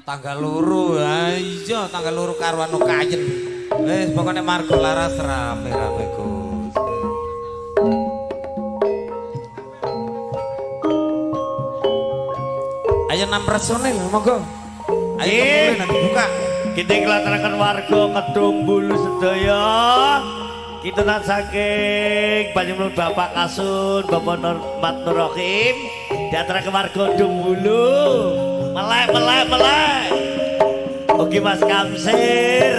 Tanggal 2. Ha iya, tanggal 2 karuan kayen. Wis pokoknya Margo Laras rame-rame Gus. Ayo 6 personil monggo. Ayo kemulai nanti buka. Kita ngelataraken warga Kedung Bulu sedaya. Kita saking panjenengan Bapak Kasun, Bapak Nur Mat Nur Rohim, diaturaken warga Kedung Bulu. Melek melek melek. Oke Mas Kamsir.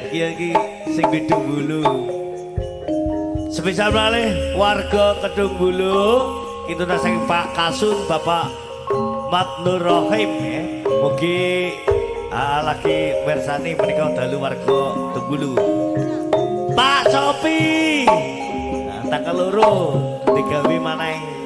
Iki iki sing Kedung Bulu. Spesial malih warga Kedung Bulu, kita saking Pak Kasun, Bapak Mat Nur Rohim ya. Mugi lagi mirsani menika dalu warga Kedung Bulu. Pak Sopi. Nah, tanggal 2 digawe maneh.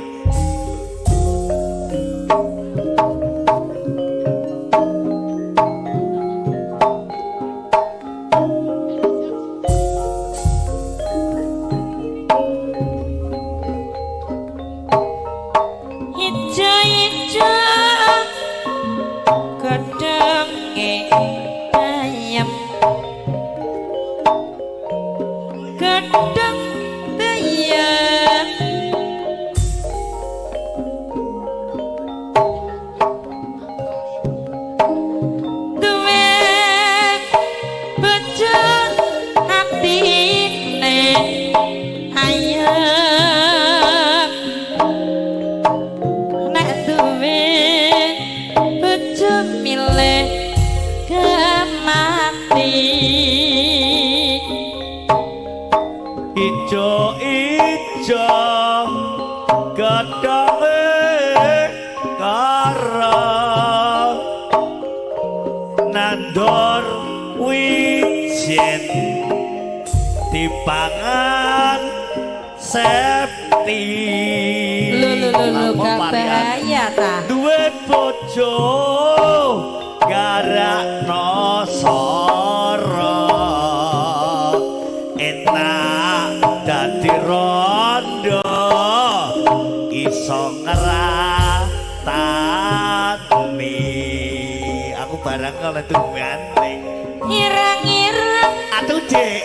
Ijo-ijo gedhonge ayam, gedhong bayam, duwe bojo atine ayam, nek duwe bojo milih kemati. Ijo-ijo gedhonge kara nandor wijen dipangan septi. Lho lho lho lho, Apa gak varian? bahaya ta? Duwe bojo garakno soro, enak dadi rondo iso ngeratani. Aku barang oleh tungane. Ireng-ireng atuh Dik,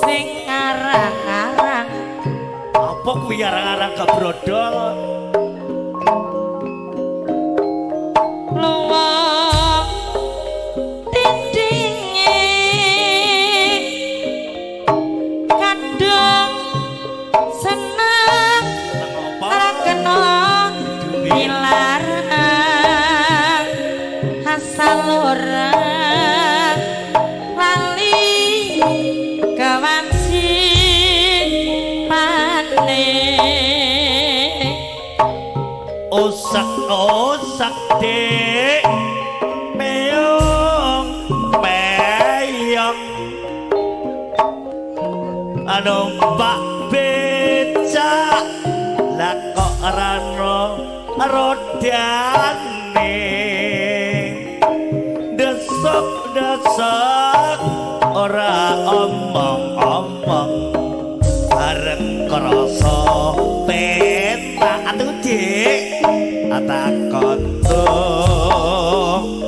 sing arang-arang. Apa kuwi arang-arang gak brodol? Luwung tindinge kadung seneng Nang apa? Ora kena dilarang, asal ora lali kewajibane. Osak osak Dik, meyong meyong numpak becak lah kok ora ana rodane, desok desok ora omong-omong bareng krasa penak. Atuh Dik, takon tunggale.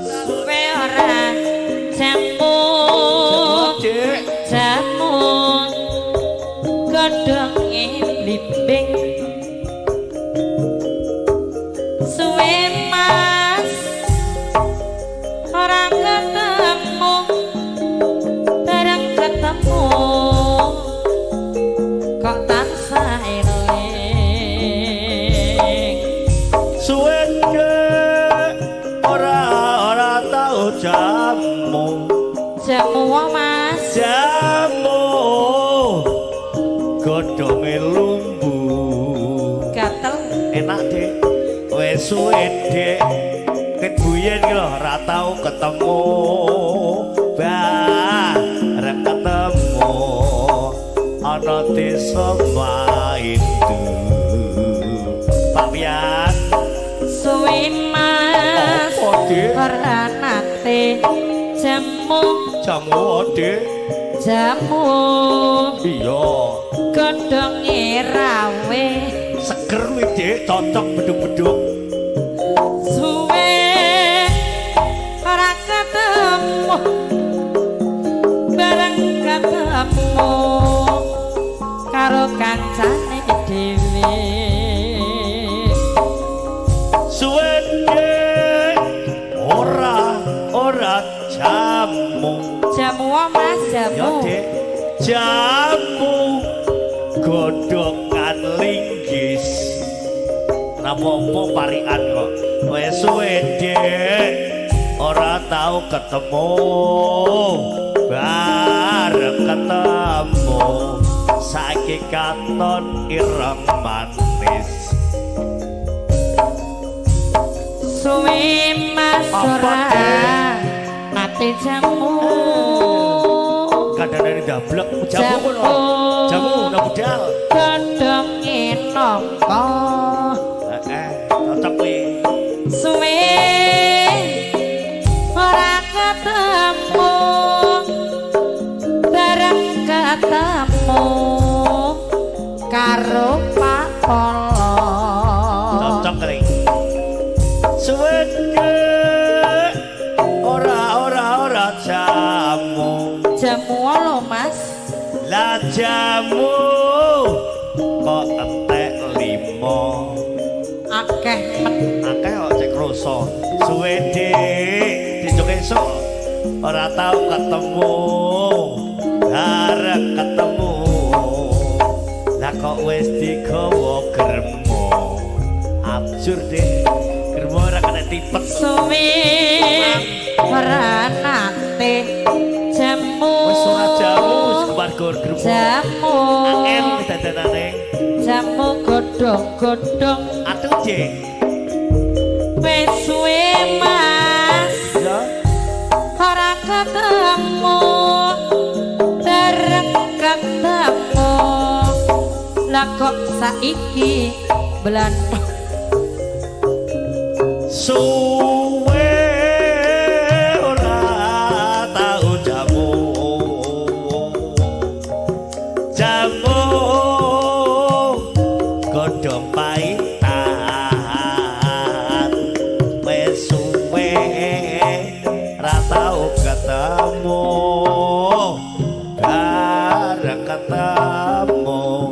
Suwe ora jamu, Dik, jamu godhonge blimbing. Suwe Mas ora ketemu, bareng ketemu kok tansah eling. Suwe Dik, ora ora tau jamu. Jamu wae Mas. Jamu godhonge lumbu. Gatel. Enak Dik, wis suwe Dik, ket buyen ki lho ora tau ketemu, bareng ketemu ana desa Maindu. Pak Pian. Suwe Mas Apa, Dik? Ora nate jamu. Jamu Dik. Jamu. Iya. Godhonge rawe. Seger kuwi, Dik, cocok beduk-beduk. Suwe ora ketemu, bareng ketemu karo kancane dhewe. Suwe, Dik, ora ora jamu. Jamu wae, Mas, Ya, jamu. Dik. Jamu godhongan linggis. Rapopo parikan kok. Wes suwe, Dik, ora tau ketemu. Bareng ketemu saiki katon ireng manis. Suwe, Mas, Apa, ora Dek? nate jamu. Kadang-kadang dablek jamu kono. Jamu nang budal. Godhonge nangka. Heeh, cocok kuwi. Suwe ora ketemu, bareng ketemu karo Pak Polo. Cocok kali. Suwe, Dik, ora ora ora jamu. Jamu lho, Mas. Lah jamu kok entek limo. Akeh men. Akeh kok cek rasa. Suwe, Dik, dijuk esuk ora tau ketemu. Bareng ketemu. Lah kok wis digawa germo. Abjur, Dik. Germo ora kena tipet. Suwe ora nate jamu. Wis ora jamu, wis kemarga germo. Jamu. Angel dadanane. Jamu godhong-godhong. Aduh, Dik. Wis suwe, Mas, Ya. ora ketemu, bareng ketemu lah kok saiki blantok. Suwe ora tau jamu. Jamu godhong paitan. Wis suwe ora tau ketemu. Bareng ketemu.